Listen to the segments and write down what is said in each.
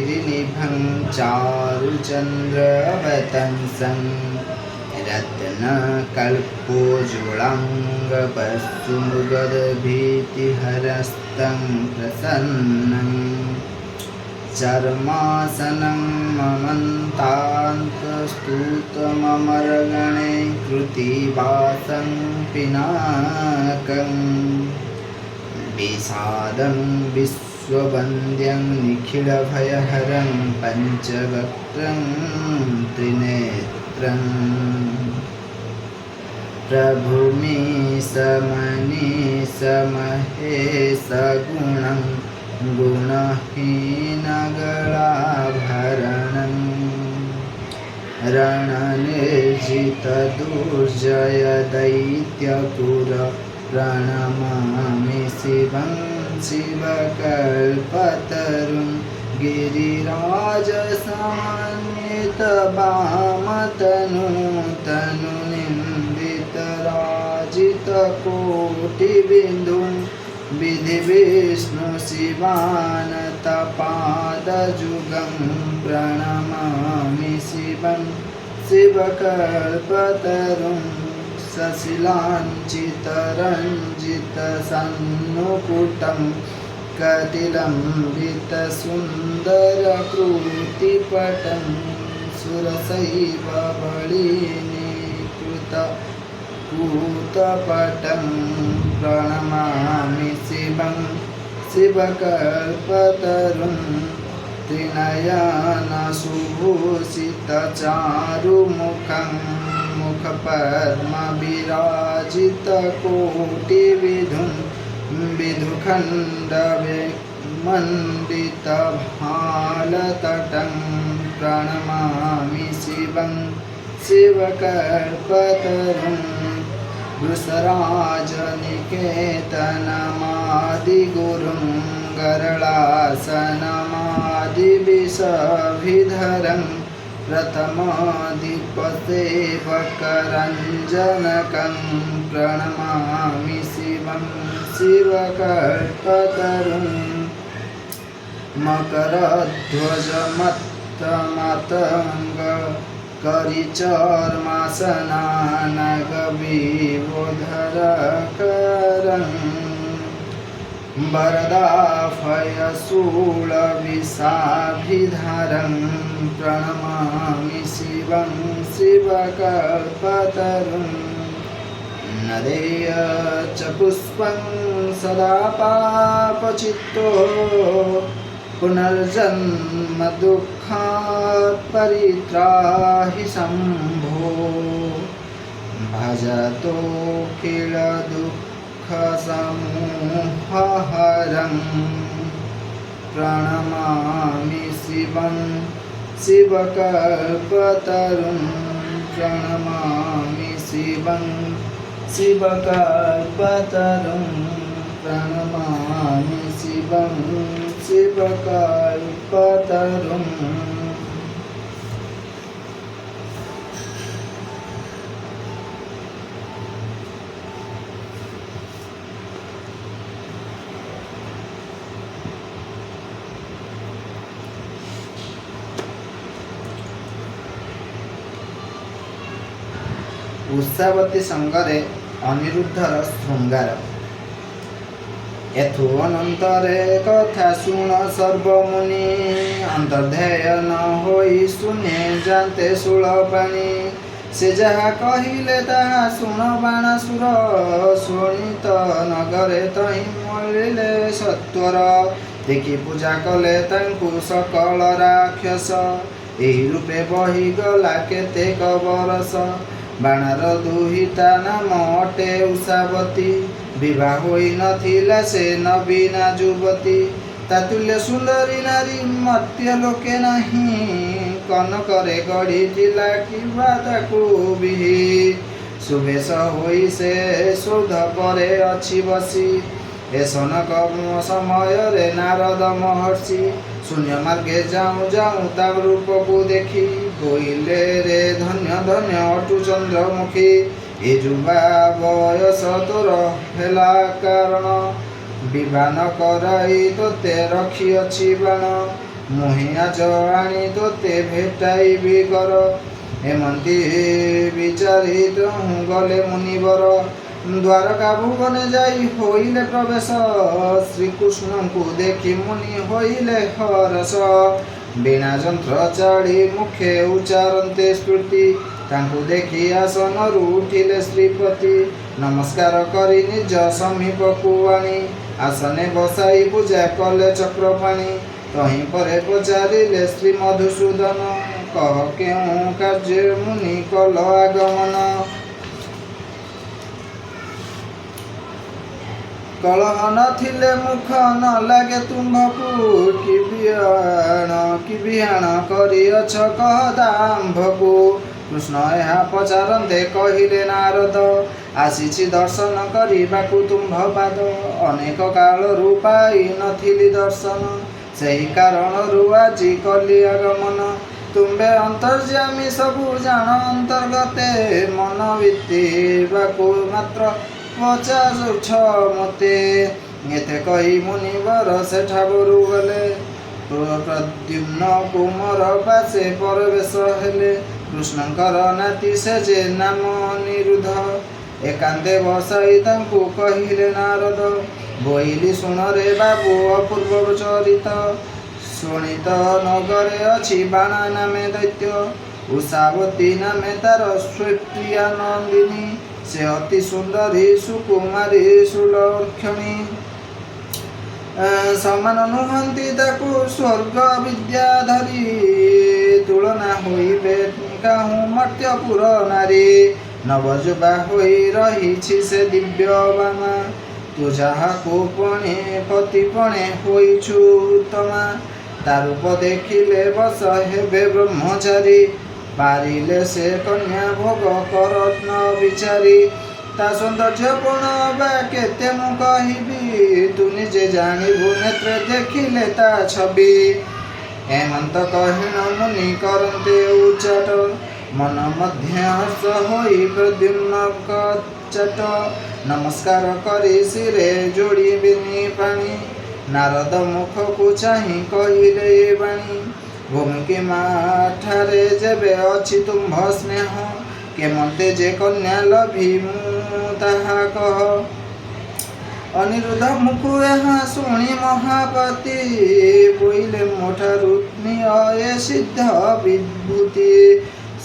गिरिनिभं चारुचन्द्रवतंसं रत्नकल्पोज्ज्वलाङ्गपशुमृगदभीतिहरस्तं प्रसन्नं चर्मासनं ममन्तान्तस्तूतममरगणे कृतिवासं पिनाकं विषादं विश्ववन्द्यं निखिलभयहरं पञ्चवक्त्रं त्रिनेत्रं प्रभुमीशमनीशमहेशगुणं गुणहीनगलाभरणं रणनिर्जितदुर्जयदैत्यपुर प्रणमामि शिवं शिवकल्पतरुं गिरिराजसमन्वितवामतनु तनुनिन्दितराजितकोटिबिन्दुं विधिविष्णुशिवानतपादजुगं प्रणमामि शिवं शिवकल्पतरुं सशिलाञ्चितरञ्जितसन्नुकुटं कटिलम्बितसुन्दरकृतिपटं सुरसैव बलिनीकृत कूतपटं प्रणमामि शिवं शिवकल्पतरुं त्रिनयनसुभूषितचारुमुखं मुखपद्मविराजितकोटिविधुं विधुखण्डविमण्डितभालतटं प्रणमामि शिवं शिवकल्पतरुं वृषराजनिकेतनमादिगुरुं गरलासनमादिविषभिधरं प्रथमाधिपसेवकरञ्जनकं प्रणमामि शिवं शिवकल्पतरुं मकरध्वजमत्तमातङ्ग करिचर्मासनानगविबोधरकरं वरदाफयशूलविषाभिधरं प्रणमामि शिवं शिवकल्पतरुं नदेय च पुष्पं सदा पापचित्तो पुनर्जन्म दुःखात् परित्राहि शम्भो भजतोऽखिल दुःखसमूहहरं प्रणमामि शिवं शिवकल्पतरुं प्रणमामि शिवं शिवकल्पतरुं प्रणमामि शिवं शिवकल्पतरुम्। ଉଷାବତୀ ସଙ୍ଗରେ ଅନିରୁଦ୍ଧର ଶୃଙ୍ଗାର। ଏଥୁ ଅନନ୍ତରେ କଥା ଶୁଣ ସର୍ବମୁନି, ଅନ୍ତର୍ଧ୍ୟାୟ ନ ହୋଇ ଶୂନ୍ୟେ ଯାନ୍ତେ ଶୂଳପାଣି। ସେ ଯାହା କହିଲେ ତାହା ଶୁଣ ବାଣାସୁର, ଶୋଣିତ ନଗରେ ତହିଁ ମିଳିଲେ ସତ୍ୱର। ଦେଖି ପୂଜା କଲେ ତାଙ୍କୁ ସକଳ ରାକ୍ଷସ, ଏହି ରୂପେ ବହିଗଲା କେତେକ ବରଷ। ବାଣର ଦୁହିତା ନାମ ଅଟେ ଉଷାବତୀ, ବିବାହ ହୋଇନଥିଲା ସେ ନବୀନା ଯୁବତୀ। ତା ତୁଲ୍ୟ ସୁନ୍ଦରୀ ନାରୀ ମର୍ତ୍ତ୍ୟ ଲୋକେ ନାହିଁ, କନକରେ ଗଢ଼ିଥିଲା କିବା ତାକୁ ବିହି। ସୁବେଶ ହୋଇ ସେ ସୌଧ ପରେ ଅଛି ବସି, ଏ ସନକ ସମୟରେ ନାରଦ ମହର୍ଷି। ଶୂନ୍ୟ ମାର୍ଗେ ଯାଉଁ ଯାଉଁ ତା ରୂପକୁ ଦେଖି, ବୋଇଲେ ରେ ଧନ୍ୟ ଧନ୍ୟ ଅଟୁ ଚନ୍ଦ୍ରମୁଖୀ। ଏ ଯୁବା ବୟସ ତୋର ହେଲା କାରଣ, ବିବାହ ନ କରାଇ ତୋତେ ରଖିଅଛି ବାଣ। ମୁହିଁ ଆଜ ଆଣି ତୋତେ ଭେଟାଇବି କର। ଏମନ୍ତି ବିଚାରି ତହୁଁ ଗଲେ ମୁନିବର। ଦ୍ୱାରକା ଭୁବନେ ଯାଇ ହୋଇଲେ ପ୍ରବେଶ। ଶ୍ରୀକୃଷ୍ଣଙ୍କୁ ଦେଖି ମୁନି ହୋଇଲେ ହରଷ। ବୀଣା ଯନ୍ତ୍ର ଚାଳି ମୁଖେ ଉଚ୍ଚାରନ୍ତେ ସ୍ତୁତି। ତାଙ୍କୁ ଦେଖି ଆସନରୁ ଉଠିଲେ ଶ୍ରୀପତି। ନମସ୍କାର କରି ନିଜ ସମୀପକୁ ଆଣି ଆସନେ ବସାଇ ପୂଜା କଲେ ଚକ୍ରପାଣି। ତହିଁ ପରେ ପଚାରିଲେ ଶ୍ରୀ ମଧୁସୂଦନ, କହ କେଉଁ କାର୍ଯ୍ୟେ ମୁନି କଲ ଆଗମନ? କଳହ ନଥିଲେ ମୁଖ ନ ଲାଗେ ତୁମ୍ଭକୁ। କି ବିହାଣ କରିଅଛ, କହ ଆମ୍ଭକୁ। କୃଷ୍ଣ ଏହା ପଚାରନ୍ତେ କହିଲେ ନାରଦ, ଆସିଛି ଦର୍ଶନ କରିବାକୁ ତୁମ୍ଭ ପାଦ। ଅନେକ କାଳରୁ ପାଇ ନଥିଲି ଦର୍ଶନ, ସେହି କାରଣରୁ ଆଜି କଲି ଆଗମନ। ତୁମ୍ଭେ ଅନ୍ତର୍ଯ୍ୟାମୀ, ସବୁ ଜାଣ ଅନ୍ତର୍ଗତେ। ମନ ବିତିବାକୁ ମାତ୍ର ପଚାରୁଛ ମୋତେ। ଏତେ କହି ମୁନିବର ସେଠାବରୁ ଗଲେ। ପ୍ରଦ୍ୟୁମ୍ନ କୁମର ପାଶେ ପରବେଶ ହେଲେ। କୃଷ୍ଣଙ୍କର ନାତି ସେ ଯେ ନାମ ଅନିରୁଦ୍ଧ। ଏକାନ୍ତେ ବସାଇ ତାଙ୍କୁ କହିଲେ ନାରଦ, ବୋଇଲି ଶୁଣରେ ବାବୁ ଅପୂର୍ବ ଚରିତ। ଶୋଣିତ ନଗରେ ଅଛି ବାଣ ନାମେ ଦୈତ୍ୟ। ଉଷାବତୀ ନାମେ ତାର ସ୍ୱପ୍ରିୟା ନନ୍ଦିନୀ। ସେ ଅତି ସୁନ୍ଦରୀ ସୁକୁମାରୀ ସୁଲକ୍ଷଣୀ। ସମାନ ନୁହନ୍ତି ତାକୁ ସ୍ୱର୍ଗ ବିଦ୍ୟାଧରୀ। ତୁଳନା ହୋଇବେ କାହୁଁ ମର୍ତ୍ତ୍ୟପୁର ନାରୀ। ନବଯୁବା ହୋଇ ରହିଛି ସେ ଦିବ୍ୟ ବାମା। ତୁ ଯାହାକୁ ପଣେ ପତିପଣେ ହୋଇଛୁ ଉତ୍ତମା। ତା ରୂପ ଦେଖିଲେ ବଶ ହେବେ ବ୍ରହ୍ମଚାରୀ। ପାରିଲେ ସେ କନ୍ୟା ଭୋଗ କର ନ ବିଚାରି। ତା ସୌନ୍ଦର୍ଯ୍ୟ ପଣ ବା କେତେ ମୁଁ କହିବି, ତୁ ନିଜେ ଜାଣିବୁ ନେତ୍ରେ ଦେଖିଲେ ତା ଛବି। ଏମନ୍ତ କହିଣ ମୁନି କରନ୍ତେ ଉଚ୍ଚାଟ। ମନ ମଧ୍ୟେ ହର୍ଷ ହୋଇ ପ୍ରଦ୍ୟୁମ୍ନ କଚାଟ। ନମସ୍କାର କରି ଶିରେ ଯୋଡ଼ି ବିନି ପାଣି ନାରଦ ମୁଖକୁ ଚାହିଁ କହିଲେ ଏ ବାଣୀ, ଭୂମିକି ମା ଠାରେ ଯେବେ ଅଛି ତୁମ୍ଭ ସ୍ନେହ, କେମନ୍ତେ ଯେ କନ୍ୟା ଲଭି ମୁଁ ତାହା କହ। ଅନିରୁଦ୍ଧ ମୁଖୁ ଏହା ଶୁଣି ମହାପତି ବୋଇଲେ, ମୋଠାରୁ ନିଅ ଏ ସିଦ୍ଧ ବିଭୂତି।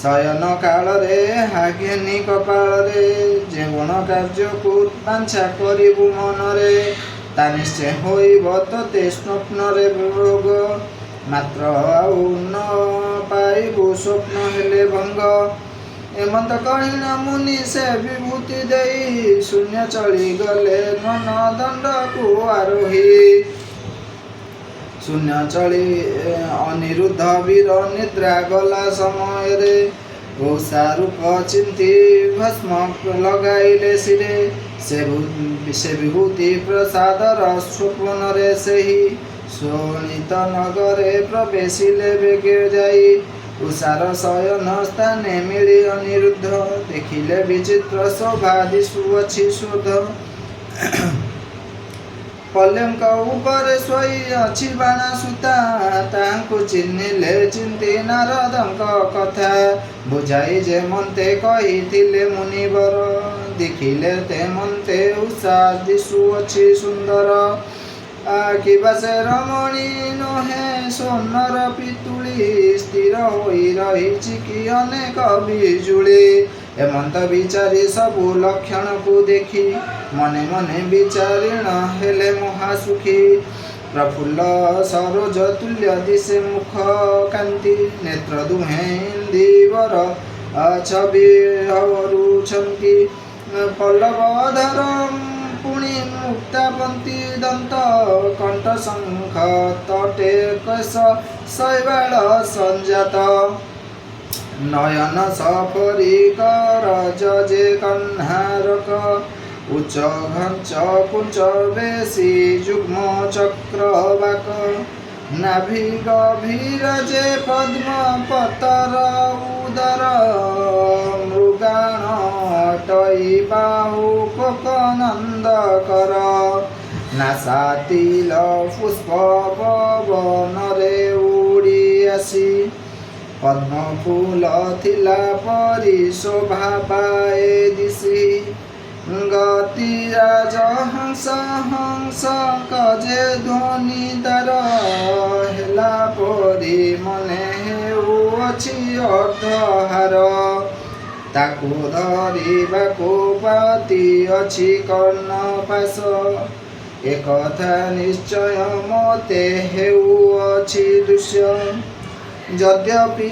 ଶୟନ କାଳରେ ଏହା ଘେନି କପାଳରେ, ଯେବଣ କାର୍ଯ୍ୟକୁ ବାଞ୍ଛା କରିବୁ ମନରେ, ତା ନିଶ୍ଚୟ ହୋଇବ ତୋତେ ସ୍ୱପ୍ନରେ ଭୋଗ। ମାତ୍ର ଆଉ ନ ପାଇବୁ ସ୍ୱପ୍ନ ହେଲେ ଭଙ୍ଗ। ଏମନ୍ତ କହିଣ ମୁନି ସେ ବିଭୂତି ଦେଇ ଶୂନ୍ୟ ଚଳିଗଲେ ଘନ ଦଣ୍ଡକୁ ଆରୋହି। ଶୂନ୍ୟ ଚଳି ଅନିରୁଦ୍ଧ ବୀର ନିଦ୍ରା ଗଲା ସମୟରେ ଉଷା ରୂପ ଚିନ୍ତି ଭସ୍ମ ଲଗାଇଲେ ଶିରେ। ସେ ବିଭୂତି ପ୍ରସାଦର ସ୍ୱପ୍ନରେ ସେହି ଶୋଣିତ ନଗରେ ପ୍ରବେଶିଲେ ବେଗେ ଯାଇ। ଉଷାର ଶୟନ ସ୍ଥାନେ ମିଳି ଅନିରୁଦ୍ଧ ଦେଖିଲେ ବିଚିତ୍ର ଶୋଭା ଦିଶୁଅଛି ଶୁଦ୍ଧ। ପଲଙ୍କ ଉପରେ ଶୋଇ ଅଛି ବାଣସୁତା। ତାଙ୍କୁ ଚିହ୍ନିଲେ ଚିନ୍ତି ନାରଦଙ୍କ କଥା। ବୁଝାଇ ଯେମନ୍ତେ କହିଥିଲେ ମୁନିବର, ଦେଖିଲେ ତେମନ୍ତେ ଉଷା ଦିଶୁଅଛି ସୁନ୍ଦର। କିବା ସେ ରମଣୀ ନୁହେଁ ସ୍ୱର୍ଣ୍ଣର ପିତୁଳି, ସ୍ଥିର ହୋଇ ରହିଛି କି ଅନେକ ବିଜୁଳି। ଏମନ୍ତ ବିଚାରି ସବୁ ଲକ୍ଷଣକୁ ଦେଖି ମନେ ମନେ ବିଚାରିଣ ହେଲେ ମହାସୁଖୀ। ପ୍ରଫୁଲ୍ଲ ସରୋଜ ତୁଲ୍ୟ ଦିଶେ ମୁଖ କାନ୍ତି। ନେତ୍ର ଦୁହେଁ ଇନ୍ଦିବର ଛବି ହରୁଛନ୍ତି। ପଲ୍ଲବ ଅଧର ପୁଣି ମୁକ୍ତାପନ୍ତି ଦନ୍ତ। କଣ୍ଠ ଶଙ୍ଖ ତଟେ କେଶ ଶୈବାଳ ସଞ୍ଜାତ। ନୟନ ସଫରି କରଜ ଯେ କହ୍ନାରକ। ଉଚ୍ଚ ଘଞ୍ଚ କୁଞ୍ଚ ବେଶୀ ଯୁଗ୍ମ ଚକ୍ରବାକ। ନାଭି ଗଭୀର ଯେ ପଦ୍ମ ପତର ଉଦର। ମୃଗାଣ ଅଟଇ ବାହୁ କୋକନନ୍ଦ କର। ନାସା ତିଲ ପୁଷ୍ପ ପବନରେ ଆସି। ପଦ୍ମ ଫୁଲ ଥିଲା ପରି ଶୋଭା ପାଏ ଦିଶି। ଗତି ରାଜହଂସ ହଂସଙ୍କ ଯେ ଧ୍ୱନି ତାର, ହେଲା ପରି ମନେ ହେଉଅଛି ଅର୍ଦ୍ଧହାର। ତାକୁ ଧରିବାକୁ ପାତି ଅଛି କର୍ଣ୍ଣପାଶ, ଏକଥା ନିଶ୍ଚୟ ମୋତେ ହେଉଅଛି ଦୃଶ୍ୟ। ଯଦ୍ୟପି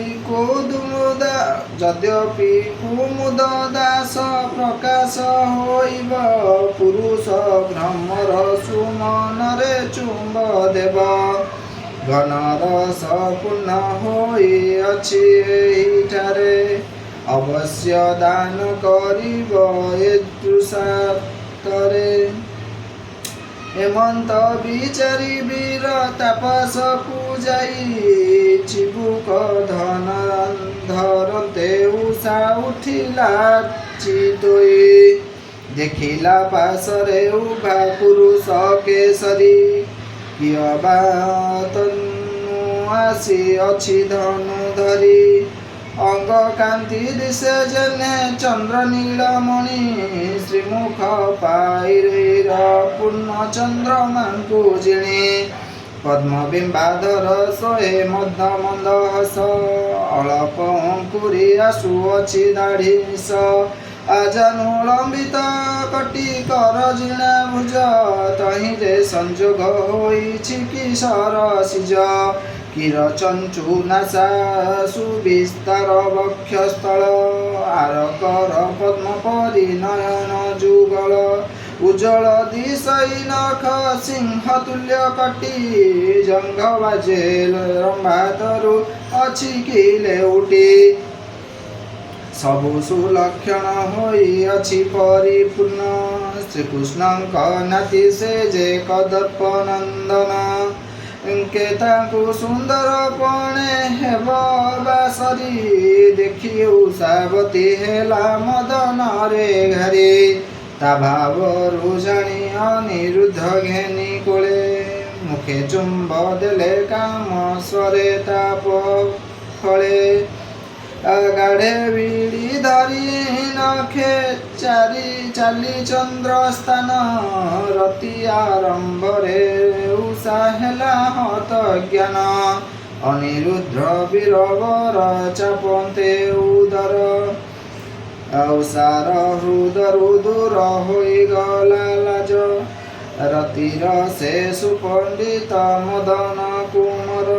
କୁମୁଦ ଦାସ ପ୍ରକାଶ ହୋଇବ, ପୁରୁଷ ଭ୍ରମର ସୁମନରେ ଚୁମ୍ବ ଦେବ। ଘନ ରସ ପୂର୍ଣ୍ଣ ହୋଇଅଛି ଏହିଠାରେ, ଅବଶ୍ୟ ଦାନ କରିବ ଏ ତୃଷାର୍ତ୍ତରେ। ଏମନ୍ତ ବିଚାରି ବୀର ତାପସକୁ ଯାଇ ଚିବୁକ ଧନ ଧରନ୍ତେ ଉଷା ଉଠିଲା ଚିତୋଇ। ଦେଖିଲା ପାଶରେ ଉଭା ପୁରୁଷ କେଶରୀ, କିଅବା ତନୁ ଆସିଅଛି ଧନୁ ଧରି। ଅଙ୍ଗ କାନ୍ତି ଦିଶେ ଯେହ୍ନେ ଚନ୍ଦ୍ର ନୀଳମଣି, ଶ୍ରୀମୁଖ ପାଇର ପୂର୍ଣ୍ଣ ଚନ୍ଦ୍ରମାଙ୍କୁ ଜିଣି। ପଦ୍ମବିମ୍ବାଧର ଶୋହେ ମନ୍ଦ ମନ୍ଦ ହସ, ଅଳପ ଅଙ୍କୁରି ଆସୁଅଛି ଦାଢ଼ି ନିଶ। ଆଜାନୁଲମ୍ବିତ କଟି କର ଜିଣା ଭୁଜ, ତହିଁରେ ସଂଯୋଗ ହୋଇଛି କି ସରସିଜ। କିର ଚଞ୍ଚୁ ନାସା ସୁବିସ୍ତାର ବକ୍ଷସ୍ଥଳ, ଆରକର ପଦ୍ମ ପରି ନୟନ ଯୁଗଳ। ଉଜ୍ଜଳ ଦିଶଇ ନଖ ସିଂହ ତୁଲ୍ୟ କଟି, ଜଙ୍ଘ ବାଜେ ରମ୍ଭା ତରୁ ଅଛି କି ଲେଉଟି। ସବୁ ସୁଲକ୍ଷଣ ହୋଇଅଛି ପରିପୂର୍ଣ୍ଣ, ଶ୍ରୀକୃଷ୍ଣଙ୍କ ନାତି ସେ ଯେ କଦର୍ପ ନନ୍ଦନ। କେ ତାଙ୍କୁ ସୁନ୍ଦର ପଣେ ହେବ ବାସରି, ଦେଖି ଉଷାବତୀ ହେଲା ମଦନରେ ଘାରି। ତା ଭାବରୁ ଜାଣି ଅନିରୁଦ୍ଧ ଘେନି କୋଳେ, ମୁଖେ ଚୁମ୍ବ ଦେଲେ କାମ ସରେ ତାପ ଫଳେ। ଗାଢ଼େ ବିଡ଼ି ଧରି ନଖେ ଚାରି ଚାଲି ଚନ୍ଦ୍ର ସ୍ଥାନ, ରତି ଆରମ୍ଭରେ ଉଷା ହେଲା ହତ ଜ୍ଞାନ। ଅନିରୁଦ୍ଧ ବୀରବର ଚାପନ୍ତେ ଉଦର, ଉଷାର ହୃଦରୁ ଦୂର ହୋଇଗଲା ଲାଜ। ରତିର ସେ ସୁପଣ୍ଡିତ ମଦନ କୁମର,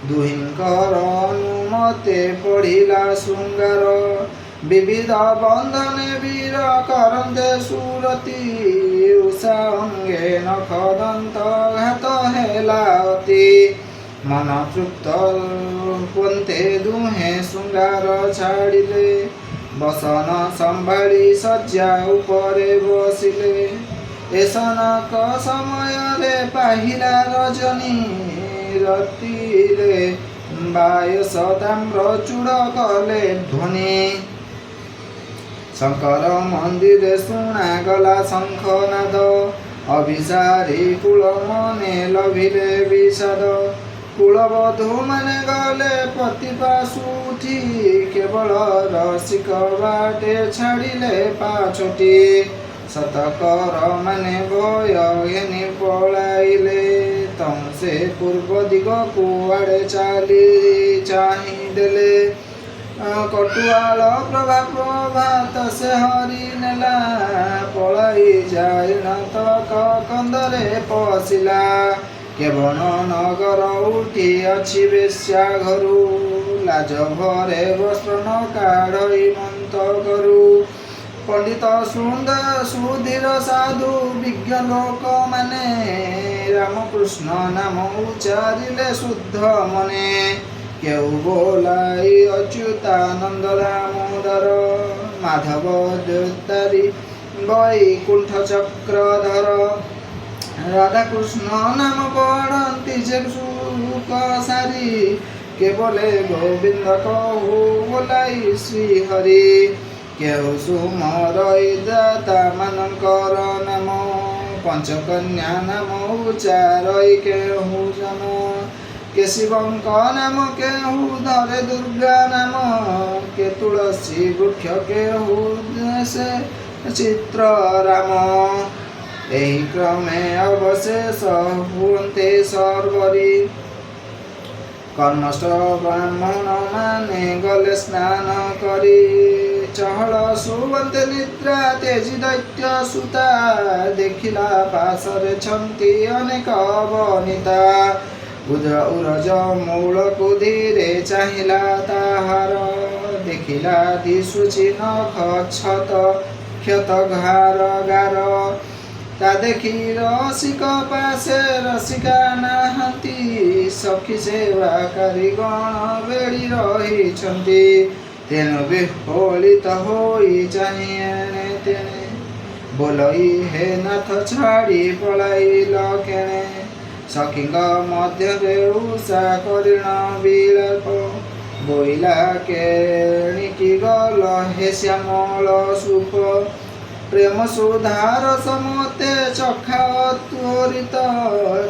ଦୁହିଁଙ୍କର ଅନୁମତେ ପଢ଼ିଲା ଶୃଙ୍ଗାର। ବିବିଧ ବନ୍ଧନେ ବୀର କରନ୍ତେ ସୁରତି, ଉଷା ଅଙ୍ଗେ ନଖ ଦନ୍ତ ଘାତ ହେଲା ଅତି। ମନ ତୃପ୍ତ ହୁଅନ୍ତେ ଦୁହେଁ ଶୃଙ୍ଗାର ଛାଡ଼ିଲେ, ବସନ ସମ୍ଭାଳି ଶଯ୍ୟା ଉପରେ ବସିଲେ। ଏସନକ ସମୟରେ ପାହିଲା ରଜନୀ, ରତିରେ ବାୟସ ତାମ୍ର ଚୂଡ଼ କଲେ ଧ୍ୱନି। ଶଙ୍କର ମନ୍ଦିରେ ଶୁଣାଗଲା ଶଙ୍ଖନାଦ, ଅଭିସାରୀ କୁଳ ମନେ ଲଭିଲେ ବିଷାଦ। କୁଳବଧୂ ମାନେ ଗଲେ ପତି ପାଶୁ ଉଠି, କେବଳ ରସିକ ବାଟେ ଛାଡ଼ିଲେ ପାଛୋଟି। ସତକର ମାନେ ଭୟ ଘେନି ପଳାଇଲେ, ତହୁଁ ସେ ପୂର୍ବ ଦିଗକୁ ଆଡ଼େ ଚାଲି ଚାହିଁ ଦେଲେ। କଟୁଆଳ ପ୍ରଭା ପ୍ରଭାତ ସେ ହରି ନେଲା, ପଳାଇ ଯାଇଣ ତକ କନ୍ଦରେ ପଶିଲା। କେବଣ ନଗର ଉଠି ଅଛି ବେଶ୍ୟା ଘରୁ, ଲାଜ ଭରେ ବସ୍ତ୍ର ନ କାଢ଼ଇ ମନ୍ତ କରୁ। ପଣ୍ଡିତ ସୁନ୍ଦର ସୁଧୀର ସାଧୁ ବିଜ୍ଞ ଲୋକମାନେ, ରାମକୃଷ୍ଣ ନାମ ଉଚ୍ଚାରିଲେ ଶୁଦ୍ଧ ମନେ। କେଉଁ ବୋଲାଇ ଅଚ୍ୟୁତାନନ୍ଦ ଦାମୋଦର, ମାଧବ ଦ୍ୱୈତାରୀ ବୈକୁଣ୍ଠ ଚକ୍ରଧର। ରାଧାକୃଷ୍ଣ ନାମ ପଢ଼ନ୍ତି ଯେ ସୁଖ ସାରି, କେବଳେ ଗୋବିନ୍ଦ କହୁ ବୋଲାଇ ଶ୍ରୀହରି। କେଉଁ ସୁମରଇ ଦାତା ମାନଙ୍କର ନାମ, ପଞ୍ଚକନ୍ୟା ନାମ ଉଚ୍ଚାରଇ କେହୁ ଜନ। କେ ଶିବଙ୍କ ନାମ, କେହୁ ଧରେ ଦୁର୍ଗା ନାମ, କେ ତୁଳସୀ ବୃକ୍ଷ, କେହୁ ସେ ଚିତ୍ର ରାମ। ଏହି କ୍ରମେ ଅବଶେଷ ହୁଅନ୍ତେ ସର୍ବରି। କର୍ମଷ୍ଠ ବ୍ରାହ୍ମଣ ମାନେ ଗଲେ ସ୍ନାନ କରି। ଚହଳ ଶୁଭନ୍ତେ ନିଦ୍ରା ତେଜି ଦୈତ୍ୟ ସୁତା, ଦେଖିଲା ପାଶରେ ଛନ୍ତି ଅନେକ ବନିତା। ଉରଜ ମୂଳକୁ ଧୀରେ ଚାହିଁଲା ତାହାର, ଦେଖିଲା ଦିଶୁଛି ନଖ କ୍ଷତ କ୍ଷତ ଘାର ଗାର। ତା ଦେଖି ରସିକ ପାଶେ ରସିକା ନାହାନ୍ତି, ସଖୀ ସେବାକାରୀ ଗଣ ବେଢ଼ି ରହିଛନ୍ତି। ତେଣୁ ବିହ୍ୱଳିତ ହୋଇ ଚାହିଁ ଏଣେ ତେଣେ, ବୋଲଇ ହେ ନାଥ, ଛାଡ଼ି ପଳାଇଲ କେଣେ? ସଖୀଙ୍କ ମଧ୍ୟରେ ଉଷା କରିଣ ବିଳାପ, ବୋଇଲା କେଣିକି ଗଲ ହେ ଶ୍ୟାମଳ ସୁପ? ପ୍ରେମ ସୁଧାରସ ମୋତେ ଚଖାଅ ତ୍ୱରିତ,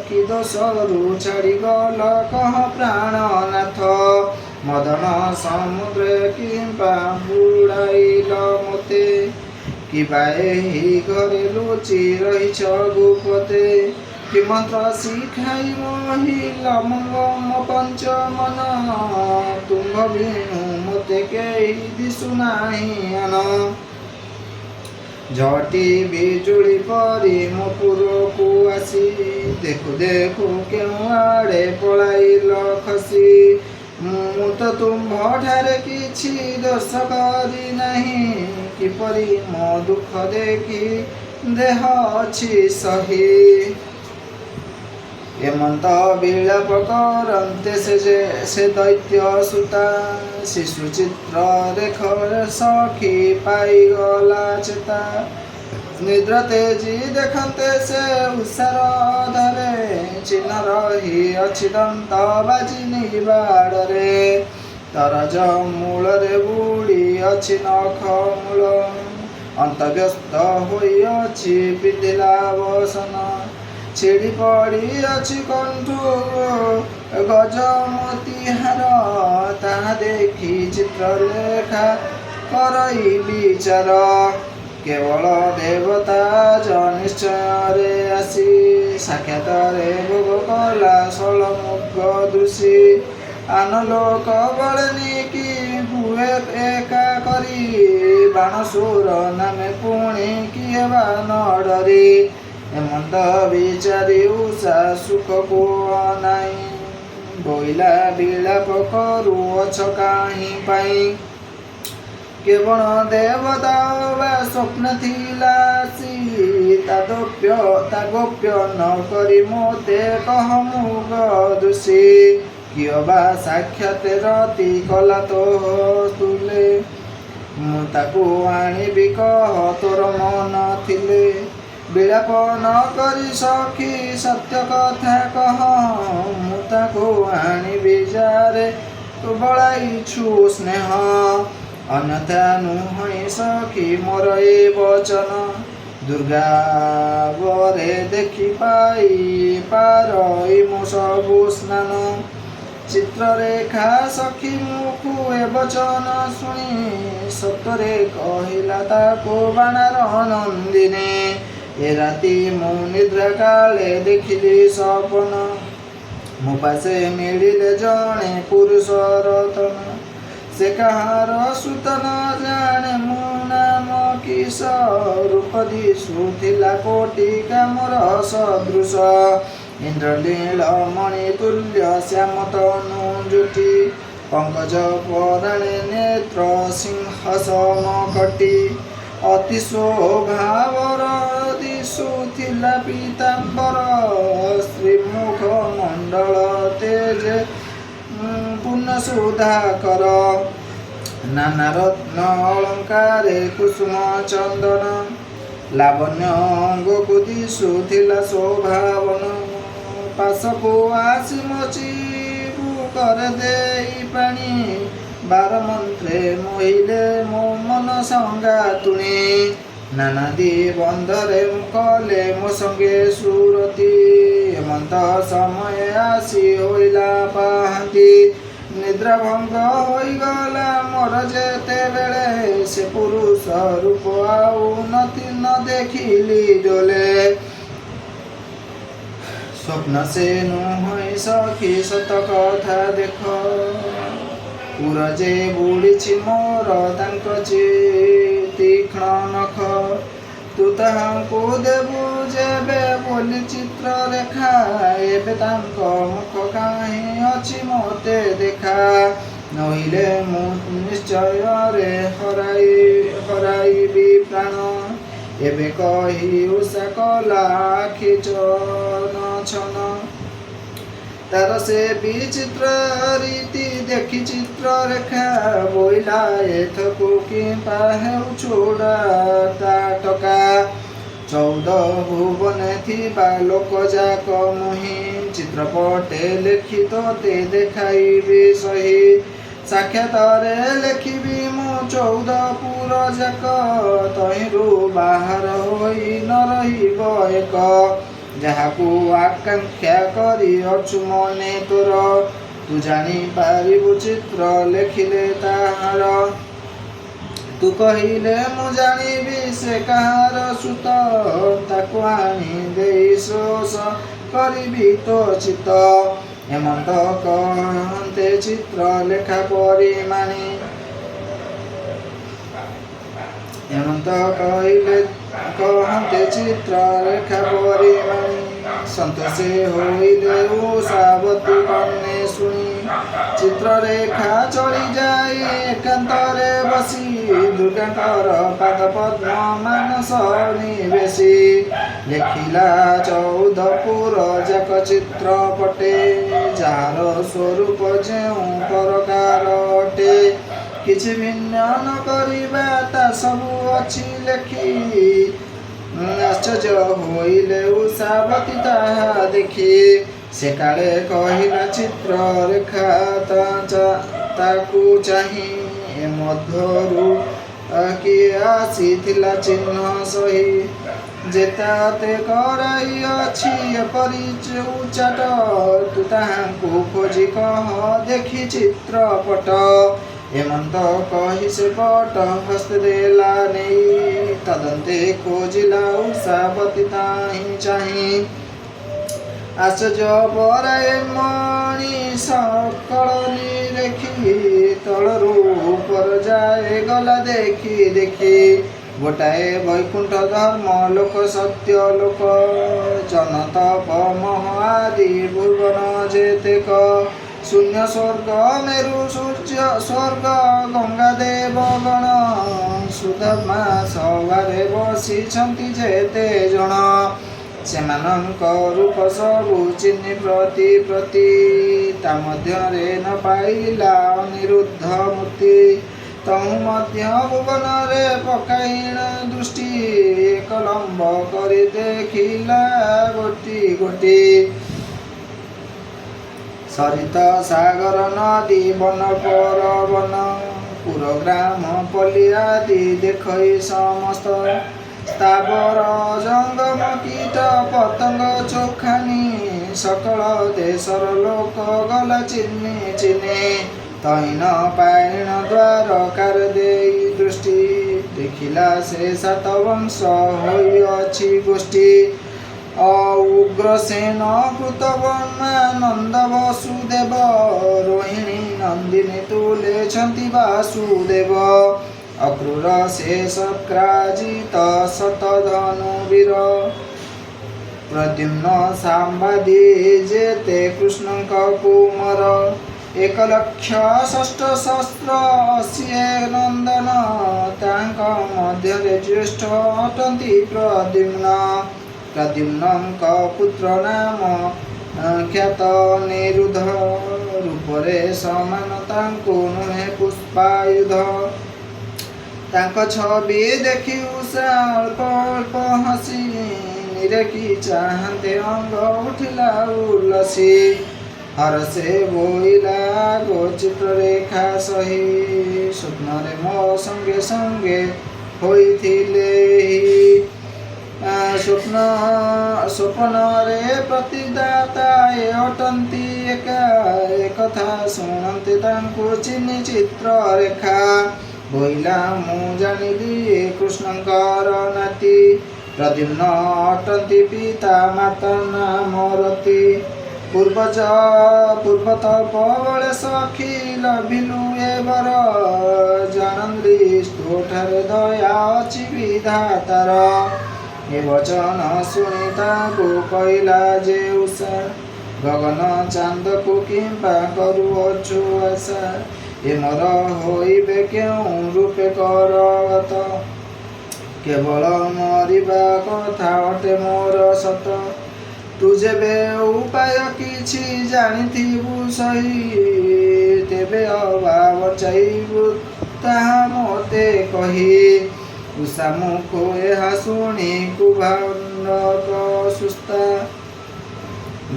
କି ଦୋଷରୁ ଛାଡ଼ି ଗଲ କହ ପ୍ରାଣନାଥ? ମଦନ ସମୁଦ୍ରେ କିମ୍ପା ବୁଡ଼ାଇଲ ମୋତେ, କିବା ଏହି ଘରେ ଲୁଚି ରହିଛ ଗୁପତେ? କି ମନ୍ତ୍ର ଶିଖାଇ ମୋହିଲ ମୋ ପଞ୍ଚମନ, ତୁମ୍ଭ ବିଣୁ ମୋତେ କେହି ଦିଶୁ ନାହିଁ ଆନ। ଝଟି ବିଜୁଳି ପରି ମୋ ପୁରକୁ ଆସି, ଦେଖୁ ଦେଖୁ କେଉଁ ଆଡ଼େ ପଳାଇଲ ଖସି। ମୁଁ ତ ତୁମ୍ଭଠାରେ କିଛି ଦୋଷ କରି ନାହିଁ, କିପରି ମୋ ଦୁଃଖ ଦେଖି ଦେହ ଅଛି ସହି? ଏମନ୍ତ ବିଳାପ କରନ୍ତେ ସେ ଯେ ସେ ଦୈତ୍ୟ ସୁତା, ଶିଶୁ ଚିତ୍ର ରେଖ ସଖୀ ପାଇଗଲା ଚେତା। ନିଦ୍ରା ତେଜି ଦେଖନ୍ତେ ସେ ଉଷାର ଅଧରେ, ଚିହ୍ନ ରହିଅଛି ଦନ୍ତ ବାଜି ନିବାଡ଼ରେ। ତରଜ ମୂଳରେ ବୁଡ଼ି ଅଛି ନଖ ମୂଳ, ଅନ୍ତବ୍ୟସ୍ତ ହୋଇଅଛି ପିନ୍ଧିଲା ବସନ। ଛିଡ଼ି ପଡ଼ିଅଛି କଣ୍ଠୁ ଗଜମୋତିହାର, ତାହା ଦେଖି ଚିତ୍ରଲେଖା କରଇ ବିଚାର। କେବଳ ଦେବତା ନିଶ୍ଚୟରେ ଆସି, ସାକ୍ଷାତରେ ଭୋଗ କଲା ଷୋଳମୁଗ ଦୃଶି। ଆନ ଲୋକ ବଳେନି କି ହୁଏ ଏକା କରି, ବାଣସୁର ନାମେ ପୁଣି କିଏ ବା ନ ଡରି? ଏମନ୍ତ ବିଚାରି ଉଷା ସୁଖକୁ ଅନାଇ, ବୋଇଲା ବିଳାପ କରୁଅଛ କାହିଁ ପାଇଁ? କେବଳ ଦେବତା ବା ସ୍ୱପ୍ନ ଥିଲା ଆସି, ତା ଗୋପ୍ୟ ନ କରି ମୋତେ କହ ମୁଗ ଦୋଷୀ। କିଏ ବା ସାକ୍ଷାତ ରତି କଲା ତୋ ତୁଲେ, ମୁଁ ତାକୁ ଆଣିବି କହ ତୋର ମନ ଥିଲେ। ବିଳାପ ନ କରି ସଖୀ ସତ୍ୟ କଥା କହ, ମୁଁ ତାକୁ ଆଣିବି ଯାରେ ତୁ ବଳାଇଛୁ ସ୍ନେହ। ଅନ୍ୟଥା ନୁହଁଇ ସଖୀ ମୋର ଏ ବଚନ, ଦୁର୍ଗାବରେ ଦେଖି ପାଇ ପାରଇ ମୁଁ ସବୁ ସ୍ନାନ। ଚିତ୍ରରେଖା ସଖୀ ମୁଖୁ ଏ ବଚନ ଶୁଣି, ସତ୍ୱରେ କହିଲା ତାକୁ ବାଣାର ନନ୍ଦିନୀ। ଏ ରାତି ମୁଁ ନିଦ୍ରା କାଳେ ଦେଖିଲି ସପନ, ମୋ ପାଶେ ମିଳିଲେ ଜଣେ ପୁରୁଷ ରତନ। ସେ କାହାର ସୁତ ନ ଜାଣେ ମୁଁ ନାମ କିସ, ରୂପ ଦିଶୁଥିଲା କୋଟି କାମର ସଦୃଶ। ଇନ୍ଦ୍ରନୀଳ ମଣି ତୁଲ୍ୟ ଶ୍ୟାମ ତନୁ ଜ୍ୟୋତି, ପଙ୍କଜ ପରାଣେ ନେତ୍ର ସିଂହ ସମ କଟି। ଅତି ଶୋଭାବର ଦିଶୁଥିଲା ପୀତାମ୍ବର, ଶ୍ରୀମୁଖ ମଣ୍ଡଳ ତେଜେ ପୂର୍ଣ୍ଣ ସୁଧାକର। ନାନା ରତ୍ନ ଅଳଙ୍କାରେ କୁସୁମ ଚନ୍ଦନ, ଲାବଣ୍ୟ ଅଙ୍ଗକୁ ଦିଶୁଥିଲା ଶୋଭାବନ। ପାଶକୁ ଆସି ମୋ ଚିବୁକରେ ଦେଇ ପାଣି, ବାର ମନ୍ତ୍ରେ ମୋହିଲେ ମୋ ମନ ସଙ୍ଗାତୁଣୀ। ନାନାଦି ବନ୍ଧରେ କଲେ ମୋ ସଙ୍ଗେ ସୁରତି, ଏମନ୍ତ ସମୟେ ଆସି ହୋଇଲା ପାହାନ୍ତି। ନିଦ୍ରା ଭଙ୍ଗ ହୋଇଗଲା ମୋର ଯେତେବେଳେ, ସେ ପୁରୁଷ ରୂପ ଆଉ ନ ଦେଖିଲି ଜୋଲେ। ସ୍ୱପ୍ନ ସେ ନୁହଁ ସଖୀ, ସତ କଥା ଦେଖ। ଉର ଯେ ବୁଡ଼ିଛି ମୋର ତାଙ୍କ ତୀକ୍ଷ୍ଣ ନଖ। ତୁ ତାହାଙ୍କୁ ଦେବୁ ଯେବେ ବୋଲି ଚିତ୍ର ରେଖା, ଏବେ ତାଙ୍କ ମୁଖ କାହିଁ ଅଛି ମୋତେ ଦେଖା। ନୋହିଲେ ମୁଁ ନିଶ୍ଚୟରେ ହରାଇବି ପ୍ରାଣ। ଏବେ କହି ଉଷା କଲା ଆଖି ଛନ ଛନ। ତାର ସେ ବିଚିତ୍ର ରୀତି ଦେଖି ଚିତ୍ର ରେଖା ବୋଇଲା, ଏଥକୁ କିମ୍ପା ହେଉଛୁ ଟକା? 14 ଭୁବନେ ଥିବା ଲୋକ ଯାକ ମୁହିଁ ଚିତ୍ରପଟେ ଲେଖି ତୋତେ ଦେଖାଇବି ସହି। ସାକ୍ଷାତରେ ଲେଖିବି ମୁଁ 14 ପୁର ଯାକ, ତହିଁରୁ ବାହାର ହୋଇ ନ ରହିବ ଏକ। ଯାହାକୁ ଆକାଂକ୍ଷା କରିଅଛୁ ମନେ ତୋର, ତୁ ଜାଣିପାରିବୁ ଚିତ୍ର ଲେଖିଲେ ତାହାର। ତୁ କହିଲେ ମୁଁ ଜାଣିବି ସେ କାହାର ସୁତ, ତାକୁ ଆଣି ଦେଇ ତୋଷ କରିବି ତୋ ଚିତ୍ତ। ଏମନ୍ତ କହନ୍ତେ ଚିତ୍ର ଲେଖା ପରିମାଣି, ଏମନ୍ତ କହିଲେ କହନ୍ତେ ଚିତ୍ର ରେଖା ପରିମାଣି, ସନ୍ତୋଷେ ହୋଇଲେ ଉଷାବତୀ କର୍ଣ୍ଣେ ଶୁଣି। ଚିତ୍ରରେଖା ଚଳି ଯାଇ ଏକାନ୍ତରେ ବସି, ଦୁର୍ଗାଙ୍କର ପାଦ ପଦ୍ମ ମାନସ ନିବେଶି। ଲେଖିଲା 14 ପୁର ଯାକ ଚିତ୍ରପଟେ, ଯାହାର ସ୍ୱରୂପ ଯେଉଁ ପ୍ରକାର ଅଟେ। କିଛି ଭିନ୍ନ ନ କରିବା ତା ସବୁ ଅଛି ଲେଖି, ଆଶ୍ଚର୍ଯ୍ୟ ହୋଇଲେ ଉଷାବତୀ ତାହା ଦେଖି। ସେ କାଳେ କହିଲା ଚିତ୍ର ରେଖା ତାକୁ ଚାହିଁ, ଏ ମଧ୍ୟରୁ କିଏ ଆସିଥିଲା ଚିହ୍ନ ସହି? ଯେ ତୋତେ କରାଇଅଛି ଏପରି ଉଚ୍ଚାଟ, ତୁ ତାହାଙ୍କୁ ଖୋଜି କହ ଦେଖି ଚିତ୍ରପଟ। ଏମନ୍ତ କହି ସେ ପଟ ହସ୍ତେ ଦେଲା ନେଇ, ତଦନ୍ତେ ଖୋଜିଲା ଉଷାବତୀ ତାହିଁ ଚାହିଁ। ଆଶ୍ଚର୍ଯ୍ୟ ପରାଏ ମଣି ସକଳ ନିରେଖି, ତଳରୁ ଉପର ଯାଏ ଗଲା ଦେଖି ଦେଖି। ଗୋଟାଏ ବୈକୁଣ୍ଠ ଧର୍ମ ଲୋକ ସତ୍ୟ ଲୋକ, ଜନ ତପ ମହ ଆଦି ଭୁବନ ଯେତେକ। ଶୂନ୍ୟ ସ୍ୱର୍ଗ ମେରୁ ସୂର୍ଯ୍ୟ ସ୍ୱର୍ଗ ଗଙ୍ଗା ଦେବଗଣ, ସୁଧର୍ମା ସଭାରେ ବସିଛନ୍ତି ଯେତେ ଜଣ। ସେମାନଙ୍କ ରୂପ ସବୁ ଚିହ୍ନି ପ୍ରତି ପ୍ରତି, ତା ମଧ୍ୟରେ ନ ପାଇଲା ଅନିରୁଦ୍ଧ ମୂର୍ତ୍ତି। ତହୁଁ ମଧ୍ୟ ଭୁବନରେ ପକାଇଣ ଦୃଷ୍ଟି, ଏକ ଲମ୍ବ କରି ଦେଖିଲା ଗୋଟି ଗୋଟି। ସରିତ ସାଗର ନଦୀ ବନ ପରବନ, ପୁର ଗ୍ରାମ ପଲ୍ଲୀ ଆଦି ଦେଖଇ ସମସ୍ତ। ସ୍ଥାବର ଜଙ୍ଗମ କୀଟ ପତଙ୍ଗ ଚୋଖାନି, ସକଳ ଦେଶର ଲୋକ ଗଲା ଚିହ୍ନି ଚିହ୍ନି। ତହିଁ ନ ପାଇଣ ଦ୍ୱାରକାର ଦେଇ ଦୃଷ୍ଟି, ଦେଖିଲା ସେ ସାତ ବଂଶ ହୋଇଅଛି ଗୋଷ୍ଠୀ। ଉଗ୍ରସେନ କୃତବର୍ମା ନନ୍ଦ ବସୁଦେବ, ରୋହିଣୀ ନନ୍ଦିନୀ ତୁଲେଛନ୍ତି ବାସୁଦେବ। ଅକ୍ରୂର ସେ ଶକ୍ରାଜିତ ଶତଧନୁ ବୀର, ପ୍ରଦ୍ୟୁମ୍ନ ଶାମ୍ବାଦି ଯେତେ କୃଷ୍ଣଙ୍କ କୁମର। 1 ଲକ୍ଷ ଷଷ୍ଠ ସହସ୍ର 80 ନନ୍ଦନ, ତାଙ୍କ ମଧ୍ୟରେ ଜ୍ୟେଷ୍ଠ ଅଟନ୍ତି ପ୍ରଦ୍ୟୁମ୍ନ। ପ୍ରଦ୍ୟୁମ୍ନଙ୍କ ପୁତ୍ର ନାମ ଖ୍ୟାତ ଅନିରୁଦ୍ଧ, ରୂପରେ ସମାନ ତାଙ୍କୁ ନୁହେଁ ପୁଷ୍ପାୟୁଧ। ତାଙ୍କ ଛବି ଦେଖି ଉଷା ଅଳ୍ପ ଅଳ୍ପ ହସି, ନିରେଖି ଚାହାନ୍ତେ ଅଙ୍ଗ ଉଠିଲା ଉଲ୍ଲସି। ହରଷେ ବୋଇଲା ଗୋ ଚିତ୍ରରେଖା ସହି, ସ୍ୱପ୍ନରେ ମୋ ସଙ୍ଗେ ସଙ୍ଗେ ହୋଇଥିଲେ ଏହି। ସ୍ୱପ୍ନ ସ୍ୱପ୍ନରେ ପ୍ରତିଦାତା ଏ ଅଟନ୍ତି ଏକା। ଏକଥା ଶୁଣନ୍ତେ ତାଙ୍କୁ ଚିହ୍ନି ଚିତ୍ରରେଖା ବୋଇଲା, ମୁଁ ଜାଣିଲି ଏ କୃଷ୍ଣଙ୍କର ନାତି। ପ୍ରଦ୍ୟୁମ୍ନ ଅଟନ୍ତି ପିତା, ମାତା ନାମ ରତି। ପୂର୍ବଜ ପୂର୍ବତପ ବଳେ ସଖୀ ଲଭିଲୁ ଏ ବର। ଜାଣନ୍ତି ତୋଠାରେ ଦୟା ଅଛି ବିଧାତାର। ଏ ବଚନ ଶୁଣି ତାକୁ କହିଲା ଯେ ଉଷା, ଗଗନ ଚାନ୍ଦକୁ କିମ୍ପା କରୁଅଛୁ ଆଶା? ଏ ମୋର ହୋଇବେ କେଉଁ ରୂପେ କରଗତ? କେବଳ ମରିବା କଥା ଅଟେ ମୋର ସତ। ତୁ ଯେବେ ଉପାୟ କିଛି ଜାଣିଥିବୁ ସହି, ତେବେ ଅବା ବଞ୍ଚାଇବୁ ତାହା ମୋତେ କହି। ଉଷା ମୁଖୁ ଏହା ଶୁଣି କୁଭାଣ୍ଡକ ସୁସ୍ଥା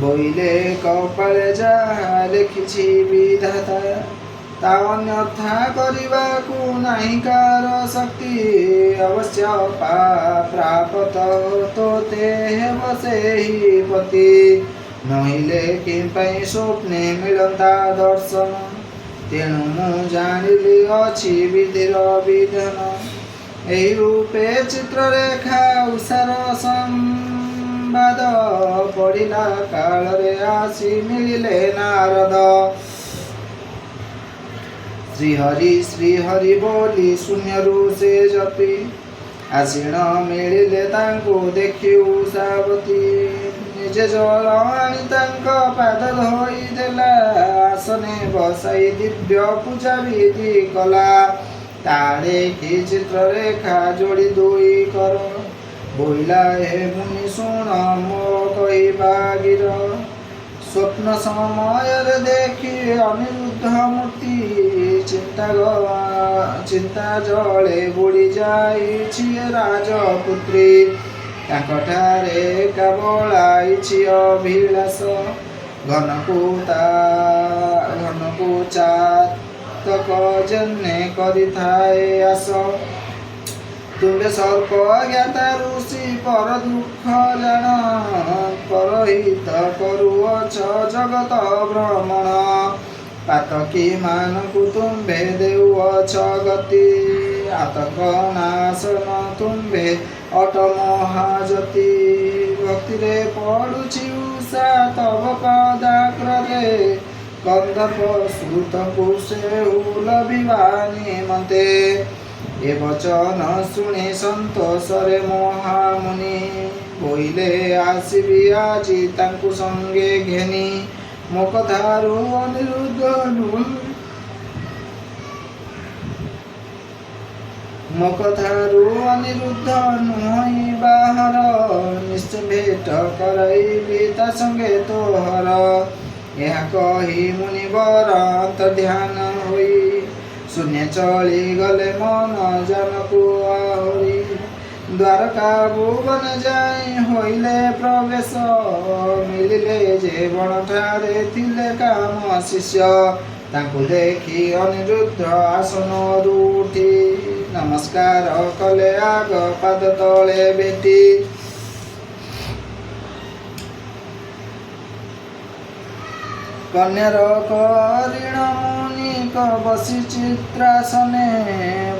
ବୋଇଲେ, କପାଳେ ଯାହା ଲେଖିଛି ବିଧାତା, ତା ଅନ୍ୟଥା କରିବାକୁ ନାହିଁ କାର ଶକ୍ତି। ଅବଶ୍ୟ ପ୍ରାପତ ତୋତେ ହେବ ସେହି ପତି। ନହିଲେ କିମ୍ପାଇଁ ସ୍ୱପ୍ନେ ମିଳନ୍ତା ଦର୍ଶନ? ତେଣୁ ମୁଁ ଜାଣିଲି ଅଛି ବିଧିର ବିଧାନ। ଏହି ରୂପେ ଚିତ୍ରରେଖା ଉଷାର ସମ୍ବାଦ ପଢ଼ିଲା କାଳରେ ଆସି ମିଳିଲେ ନାରଦ। ଶ୍ରୀହରି ଶ୍ରୀହରି ବୋଲି ଶୂନ୍ୟରୁ ସେ ଜପି ଆସିଣ ମିଳିଲେ ତାଙ୍କୁ ଦେଖି ଉଷାବତୀ। ନିଜେ ଜଳ ଆଣି ତାଙ୍କ ପାଦ ଧୋଇ ଦେଲା, ଆସନେ ବସାଇ ଦିବ୍ୟ ପୂଜା ବିଧି କଲା। ତା ଦେଖି ଚିତ୍ରରେଖା ଯୋଡ଼ି ଦୁଇ କର ବୋଇଲା, ହେ ମୁନି, ଶୁଣ ମୋ କହିବା ଗିର। ସ୍ୱପ୍ନ ସମୟରେ ଦେଖି ଅନିରୁଦ୍ଧ ମୂର୍ତ୍ତି, ଚିନ୍ତା ଜଳେ ବୁଡ଼ି ଯାଇଛି ରାଜପୁତ୍ରୀ। ତାଙ୍କଠାରେ ଏକା ବଳାଇଛି ଅଭିଳାଷ, ଘନକୁ ଚାତକ ଯେନେ କରିଥାଏ ଆସ। ତୁମ୍ଭେ ସର୍ପ ଜ୍ଞାତା ଋଷି, ପର ଦୁଃଖ ଜାଣ, ପରହିତ କରୁଅଛ ଜଗତ ଭ୍ରମଣ। ପାତକୀ ମାନଙ୍କୁ ତୁମ୍ଭେ ଦେଉଅଛ ଗତି, ଆତଙ୍କ ନାଶନ ତୁମ୍ଭେ ଅଟ ମହାଯତି। ଭକ୍ତିରେ ପଡୁଛି ଉଷା ତବ ପଦାଗ୍ରରେ, କନ୍ଦର୍ପ ସୁତଙ୍କୁ ସେହୁ ଲଭିବା ନିମନ୍ତେ। ଏ ବଚନ ଶୁଣି ସନ୍ତୋଷରେ ମହାମୁନି ବୋଇଲେ, ଆସିବି ଆଜି ତାଙ୍କୁ ସଙ୍ଗେ ଘେନି। ମୋ କଥାରୁ ଅନିରୁଦ୍ଧ ନୁହଁ ମୋ କଥାରୁ ଅନିରୁଦ୍ଧ ନୁହଁଇ ବାହାର, ନିଶ୍ଚୟ ଭେଟ କରାଇବି ତା ସଙ୍ଗେ ତୋହର। ଏହା କହି ମୁନିବର ଅନ୍ତର୍ଧ୍ୟାନ ହୋଇ ଶୂନ୍ୟେ ଚଳିଗଲେ ମନ ଯାନକୁ ଆହୁରି। ଦ୍ୱାରକା ଭୁବନ ଯାଇ ହୋଇଲେ ପ୍ରବେଶ, ମିଳିଲେ ଯେ ବଣଠାରେ ଥିଲେ କାମ ଶିଷ୍ୟ। ତାଙ୍କୁ ଦେଖି ଅନିରୁଦ୍ଧ ଆସନରୁ ଉଠି ନମସ୍କାର କଲେ ଆଗ ପାଦ ତଳେ ଭେଟି। କନ୍ୟାର କରିଣ ମୁନିକ ବସି ଚିତ୍ରାସନେ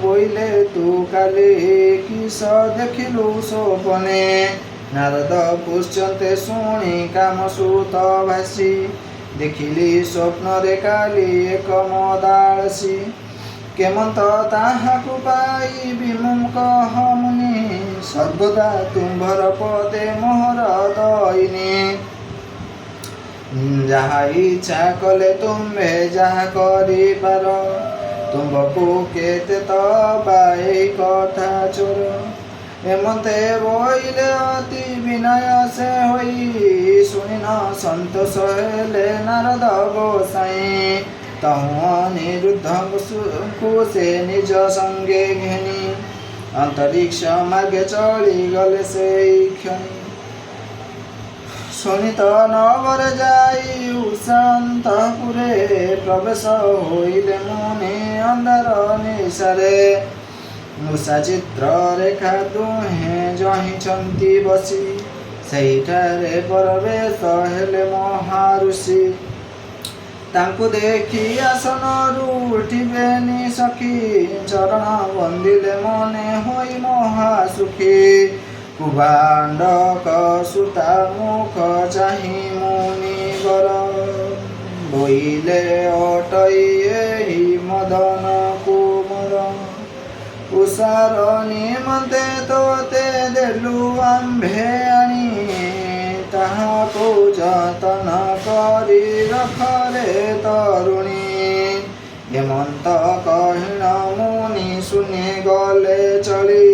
ବୋଇଲେ, ତୁ କାଲି କିସ ଦେଖିଲୁ ସ୍ୱପ୍ନେ? ନାରଦ ପୃଚ୍ଛନ୍ତେ ଶୁଣି କାମସୁତ ଭାଷି, ଦେଖିଲି ସ୍ୱପ୍ନରେ କାଲି ଏକ ମଦାଳସୀ। କେମନ୍ତ ତାହାକୁ ପାଇବି ମୁଁ କହ ମୁନି, ସର୍ବଦା ତୁମ୍ଭର ପଦେ ମୋହର ଦଇନି। ଯାହା ଇଚ୍ଛା କଲେ ତୁମ୍ଭେ ଯାହା କରିପାର, ତୁମ୍ଭକୁ କେତେ ତବା ଏହି କଥା ଚୋର। ଏମନ୍ତେ ବୋଇଲେ ଅତି ବିନୟ ସେ ହୋଇ, ଶୁଣିନ ସନ୍ତୋଷ ହେଲେ ନାରଦ ଗୋସାଇଁ। ତହୁଁ ଅନିରୁଦ୍ଧଙ୍କୁ ସେ ନିଜ ସଙ୍ଗେ ଘେନି ଅନ୍ତରୀକ୍ଷ ମାର୍ଗେ ଚଳିଗଲେ ସେଇ କ୍ଷଣି। ଶୋଣିତ ନବରେ ଯାଇ ଉଷା ଅନ୍ତଃପୁରେ ପ୍ରବେଶ ହୋଇଲେ ମୁନି ଅନ୍ଧାର ନିଶାରେ। ଉଷା ଚିତ୍ରରେଖା ଦୁହେଁ ଯହିଁଛନ୍ତି ବସି, ସେଇଠାରେ ପରବେଶ ହେଲେ ମହାଋଷି। ତାଙ୍କୁ ଦେଖି ଆସନରୁ ଉଠିବେନି ସଖୀ, ଚରଣ ବନ୍ଦିଲେ ମନେ ହୋଇ ମହାସୁଖୀ। କୁଭାଣ୍ଡକ ସୁତା ମୁଖ ଚାହିଁ ମୁନିବର, ବୋଇଲେ ଅଟଇ ଏହି ମଦନ କୁମର। ଉଷାର ନିମନ୍ତେ ତୋତେ ଦେଲୁ ଆମ୍ଭେ ଆଣି, ତାହାକୁ ଯତନ କରି ରଖରେ ତରୁଣୀ। ଏମନ୍ତ କହିଣ ମୁନି ଶୂନ୍ୟେ ଗଲେ ଚଳି,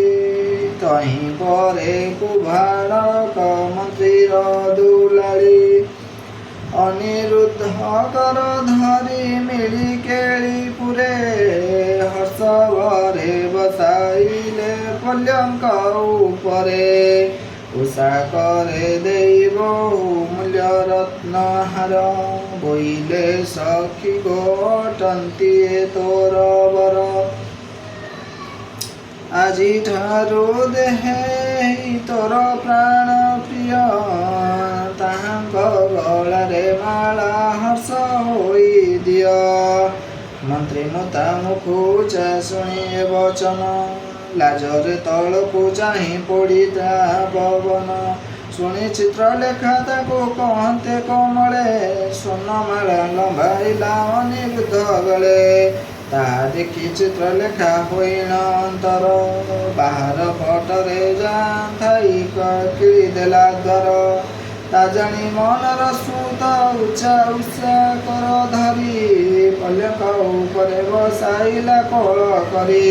ତହିଁ ପରେ କୁଭାଣ୍ଡକ ମନ୍ତ୍ରୀର ଦୁଲାଳୀ। ଅନିରୁଦ୍ଧ କର ଧରି ମିଳି କେଳିପୁରେ, ହର୍ଷଭରେ ବସାଇଲେ ପଲ୍ୟଙ୍କ ଉପରେ। ଉଷା କରେ ଦେଇ ବହୁ ମୂଲ୍ୟ ରତ୍ନହାର, ବୋଇଲେ ସଖୀ ଗୋ ଅଟନ୍ତି ଏ ତୋର ବର। ଆଜିଠାରୁ ଦେହେ ତୋର ପ୍ରାଣ ପ୍ରିୟ, ତାହାଙ୍କ ଗଳାରେ ମାଳା ହର୍ଷ ହୋଇ ଦିଅ। ମନ୍ତ୍ରୀ ମୁତା ମୁଖୁ ଶୁଣି ଏ ବଚନ, ଲାଜରେ ତଳକୁ ଚାହିଁ ପୋଡ଼ିତା ପବନ। ଶୁଣି ଚିତ୍ରଲେଖା ତାକୁ କହନ୍ତେ କମଳେ, ସ୍ୱର୍ଣ୍ଣମାଳା ଲମ୍ବାଇଲା ଅନିରୁଦ୍ଧ ଗଳେ। ତାହା ଦେଖି ଚିତ୍ରଲେଖା ହୋଇଣ ଅନ୍ତର, ବାହାର ପଟରେ ଥାଇ କିଳି ଦେଲା ଦ୍ୱାର। ତା ଜାଣି ମନର ସୁତ ଉଚ୍ଚା ଉଷା କର ଧରି, ପଲ୍ୟଙ୍କ ଉପରେ ବସାଇଲା କୋଳ କରି।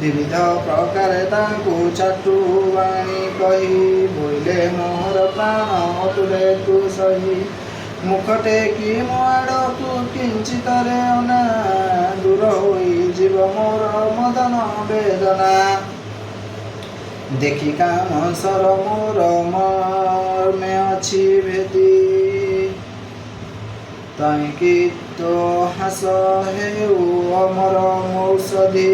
ବିବିଧ ପ୍ରକାରେ ତାଙ୍କୁ ଚାଟୁ ବାଣୀ କହି, ବୋଇଲେ ମୋହର ପ୍ରାଣ ଅତୁଲେ ତୁ ସହି। ମୁଖ ଟେକି ମୋ ଆଡ଼କୁ କିଞ୍ଚିତରେ ଅନା, ଦୂର ହୋଇଯିବ ମୋର ମଦନ ବେଦନା। ଦେଖି କାମ ଶର ମୋର ମର୍ମେ ଅଛି ଭେଦି, ତହିଁକି ତୋ ହାସ ହେଉ ଅମର ମୌଷଧି।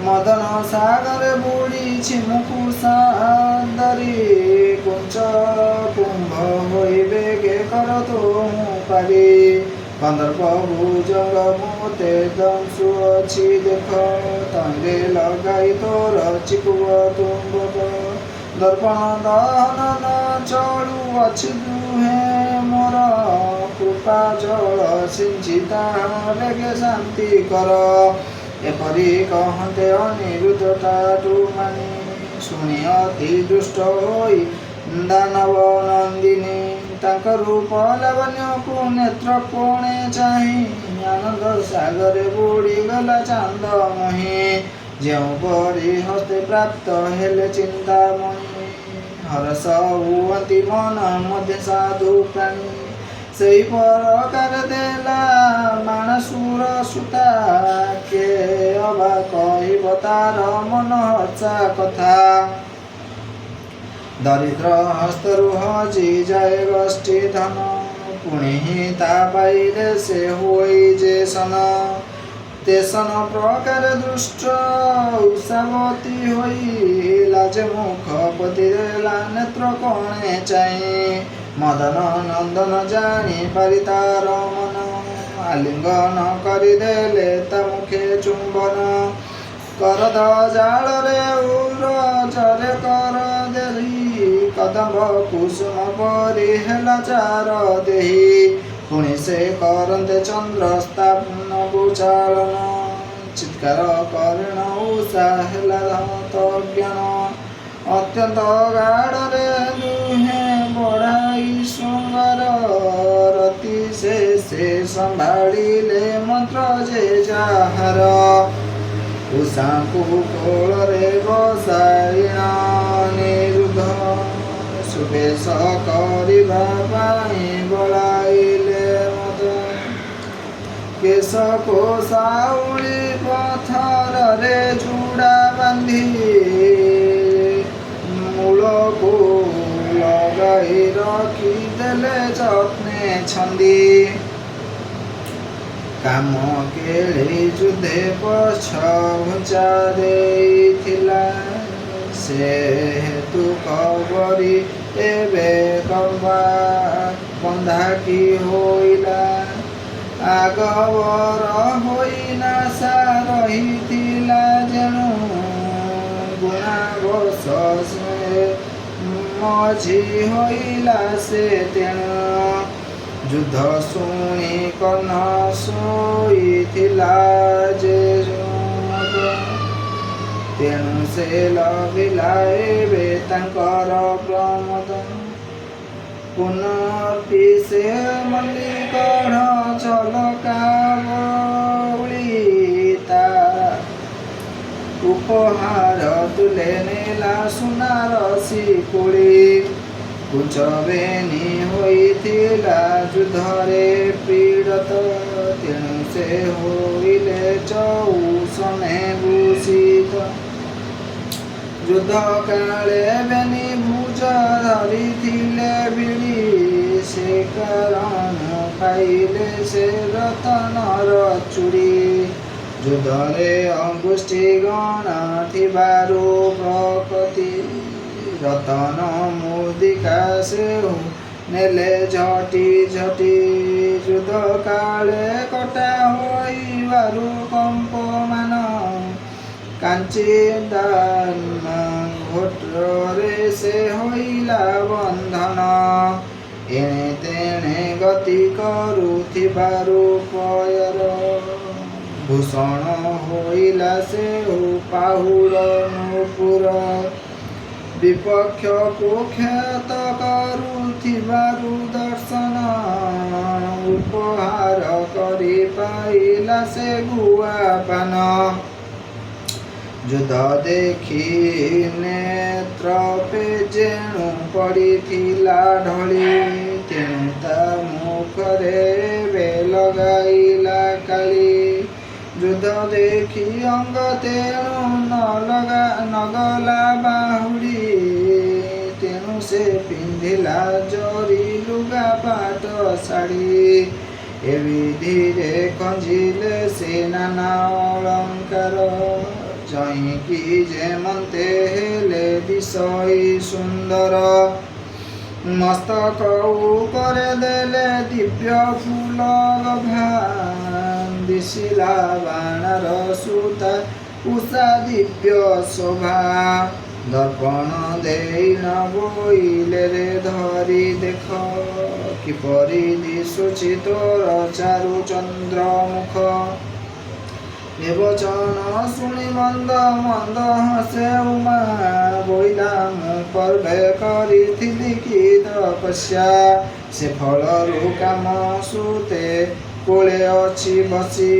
ମଦନ ସାଗରେ ବୁଡ଼ିଛି ମୁଁ କୁଶାଦରି, କୁଞ୍ଚ କୁମ୍ଭ ହୋଇ ବେଗେ କର ତୁ ପାରି। କନ୍ଦର୍ପ ଭୁଜଙ୍ଗ ମୋତେ ଦଂଶୁଅଛି ଦେଖ, ତହିଁରେ ଲଗାଇ ତୋର ଚିକୁବ ତୁମ୍ବକ। ଦର୍ପଣ ଦହନ ନ ଚଳୁଅଛି ଦୁହେଁ ମୋର, କୃପା ଜଳ ସିଞ୍ଚି ତାହା ବେଗେ ଶାନ୍ତି କର। ଏପରି କହନ୍ତେ ଅନିରୁଦ୍ଧ ତାଠୁ ମାନି, ଶୁଣି ଅତି ଦୁଷ୍ଟ ହୋଇ ଦାନବ ନନ୍ଦିନୀ। ତାଙ୍କ ରୂପ ଲାବଣ୍ୟକୁ ନେତ୍ର କୋଣେ ଚାହିଁ, ଆନନ୍ଦ ସାଗରେ ବୁଡ଼ିଗଲା ଚାନ୍ଦ ମହି। ଯେଉଁପରି ହସ୍ତେ ପ୍ରାପ୍ତ ହେଲେ ଚିନ୍ତାମଣି, ହରଷ ହୁଅନ୍ତି ମନ ମଧ୍ୟ ସାଧୁ ପ୍ରାଣୀ। ସେଇ ପ୍ରକାର ଦେଲା ବାଣାସୁର ସୁତା, କେ ଅବା କହିବ ତାର ମନ ହର୍ଷା କଥା। ଦରିଦ୍ର ହସ୍ତରୁ ହଜି ଯାଏ ଗୋଷ୍ଠୀ ଧନ, ପୁଣି ତା ପାଇଲେ ସେ ହୋଇ ଯେ ସନ। ତେସନ ପ୍ରକାର ଦୁଷ୍ଟ ଉଷାବତୀ ହୋଇ, ଲାଜେ ମୁଖ ପୋତି ଦେଲା ନେତ୍ର କୋଣେ ଚାହିଁ। ମଦନ ନନ୍ଦନ ଜାଣି ପାରି ତାର ମନ, ଆଲିଙ୍ଗନ କରିଦେଲେ ତା ମୁଖେ ଚୁମ୍ବନ। କରଦ ଜାଳରେ ଉରଜରେ କର ଦେହି, କଦମ୍ବ କୁସୁମ ପରି ହେଲା ଚାର ଦେହି। ପୁଣି ସେ କରନ୍ତେ ଚନ୍ଦ୍ର ସ୍ଥାନକୁ ଚାଳନ, ଚିତ୍କାର କରିଣ ଉଷା ହେଲା ଜ୍ଞାନ। ଅତ୍ୟନ୍ତ ଗାଢ଼ରେ ଦୁହେଁ ବଢ଼ାଇ ଶୃଙ୍ଗାର, ରତି ସେ ସେ ସମ୍ଭାଳିଲେ ମନ୍ତ୍ର ଯେ ଯାହାର। ଉଷାଙ୍କୁ କୋଳରେ ବସାଇଣ ଅନିରୁଦ୍ଧ, ସୁବେଶ କରିବା ପାଇଁ ବଳାଇଲେ ମଦ। କେଶକୁ ସାଉଳି ପଥରରେ ଜୁଡ଼ା ବାନ୍ଧି, ମୂଳକୁ ଲଗାଇ ରଖିଦେଲେ ଯତ୍ନେ ଛନ୍ଦି। କାମ କେଳି ଯୁଦ୍ଧେ ପଛ ଘୁଞ୍ଚା ଦେଇଥିଲା, ସେ ହେତୁ କବରୀ ଏବେ କମ୍ବା ବନ୍ଧା କି ହୋଇଲା। ଆଗବର ହୋଇ ନାସା ରହିଥିଲା ଯେଣୁ, ଗୁଣାବଶ ସେ ମଝି ହୋଇଲା ସେ ତେଣୁ। ଯୁଦ୍ଧ ଶୁଣି କର୍ଣ୍ଣ ଶୋଇଥିଲା ଯେ, ତେଣୁ ସେ ଲଭିଲା ଏବେ ତାଙ୍କର ପ୍ରମୋଦ। ପୁନରପି ସେ ମଲ୍ଲିକଢ଼ ଛଲକା ବଉଳି, ତା ଉପହାର ତୁଲେ ନେଲା ସୁନାର ଶିକୁଳି। କୁଞ୍ଚ ବେନି ହୋଇଥିଲା ଯୁଦ୍ଧରେ ପୀଡ଼ିତ, ତେଣୁ ସେ ହୋଇଲେ ଚଉସନେ ଭୂଷିତ। ଯୁଦ୍ଧ କାଳେ ବେନି ଭୁଜ ଧରିଥିଲେ ଭିଡ଼ି, ସେ କାରଣ ପାଇଲେ ସେ ରତନର ଚୁଡ଼ି। ଯୁଦ୍ଧରେ ଅଙ୍ଗୁଷ୍ଠି ଗଣା ଥିବାରୁ ପ୍ରକୃତି, ରତନ ମୁଦିକା ସେ ନେଲେ ଝଟି ଝଟି। ଯୁଦ୍ଧ କାଳେ କଟା ହୋଇବାରୁ କମ୍ପମାନ, କାଞ୍ଚି ଦାନ ଘୋଟରେ ସେ ହୋଇଲା ବନ୍ଧନ। ଏଣେ ତେଣେ ଗତି କରୁଥିବାରୁ ପୟର, ଭୂଷଣ ହୋଇଲା ସେ ପାହୁଡ଼ ନୂପୁର। ବିପକ୍ଷକୁ କ୍ଷତ କରୁଥିବାରୁ ଦର୍ଶନ, ଉପହାର କରି ପାଇଲା ସେ ଗୁଆ ପାନ। ଯୁଦ୍ଧ ଦେଖି ନେତ୍ର ପେ ଯେଣୁ ପଡ଼ିଥିଲା ଢଳି, ତେଣୁ ତା ମୁଖରେ ଏବେ ଲଗାଇଲା କାଳି। ଯୁଦ୍ଧ ଦେଖି ଅଙ୍ଗ ତେଣୁ ନ ଲଗା ନଗଲା ବାହୁଡ଼ି, ତେଣୁ ସେ ପିନ୍ଧିଲା ଜରି ଲୁଗା ପାଟ ଶାଢ଼ୀ। ଏ ବିଧିରେ ଖଞ୍ଜିଲେ ସେ ନାନା ଅଳଙ୍କାର, ଯହିଁକି ଯେମନ୍ତେ ହେଲେ ଦିଶଇ ସୁନ୍ଦର। ମସ୍ତକ ଉପରେ ଦେଲେ ଦିବ୍ୟ ଫୁଲ ଗଭା, ଦିଶିଲା ବାଣର ସୂତା ଉଷା ଦିବ୍ୟ ଶୋଭା। ଦର୍ପଣ ଦେଇ ନ ବୋଇଲେ ରେ ଧରି ଦେଖ, କିପରି ଦିଶୁଛି ତୋର ଚାରୁ ଚନ୍ଦ୍ର ମୁଖ। ଏ ବଚନ ଶୁଣି ମନ୍ଦ ମନ୍ଦ ହସେ ଉମା, ବୋଇଲା ମୁଁ ପର୍ବେ କରିଥିଲି କି ତପସ୍ୟା, ସେ ଫଳରୁ କାମ ସୁତେ କୋଳେ ଅଛି ବସି।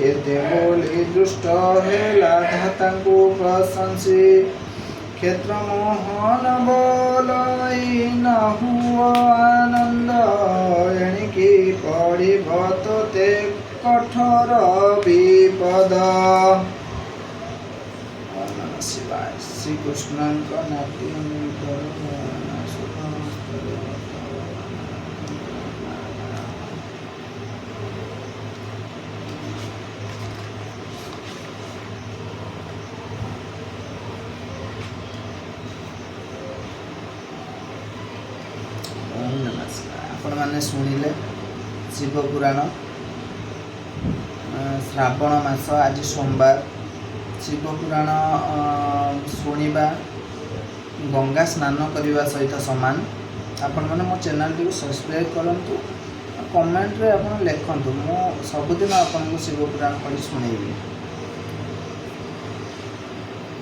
ଏତେ ବୋଲି ଦୃଷ୍ଟ ହେଲା ଧାତାଙ୍କୁ ପ୍ରଶଂସି, କ୍ଷେତ୍ର ମୋହନ ବୋଲଇ ନ ହୁଅ ଆନନ୍ଦ, ଏଣିକି ପଡ଼ିବ ତୋତେ କଠୋର ବିପଦ। ଓଁ ନମଃ ଶିବାୟ। ଶ୍ରୀକୃଷ୍ଣଙ୍କ ନାତି ଅମୃତର। ଶୁଭ ହସ୍ତରେ। ଓଁ ନମଃ ଶିବାୟ। ଆପଣମାନେ ଶୁଣିଲେ ଶିବ ପୁରାଣ। ଶ୍ରାବଣ ମାସ, ଆଜି ସୋମବାର। ଶିବ ପୁରାଣ ଶୁଣିବା ଗଙ୍ଗା ସ୍ନାନ କରିବା ସହିତ ସମାନ। ଆପଣମାନେ ମୋ ଚ୍ୟାନେଲଟିକୁ ସବସ୍କ୍ରାଇବ୍ କରନ୍ତୁ, କମେଣ୍ଟରେ ଆପଣ ଲେଖନ୍ତୁ, ମୁଁ ସବୁଦିନ ଆପଣଙ୍କୁ ଶିବ ପୁରାଣ ପଢ଼ି ଶୁଣେଇବି।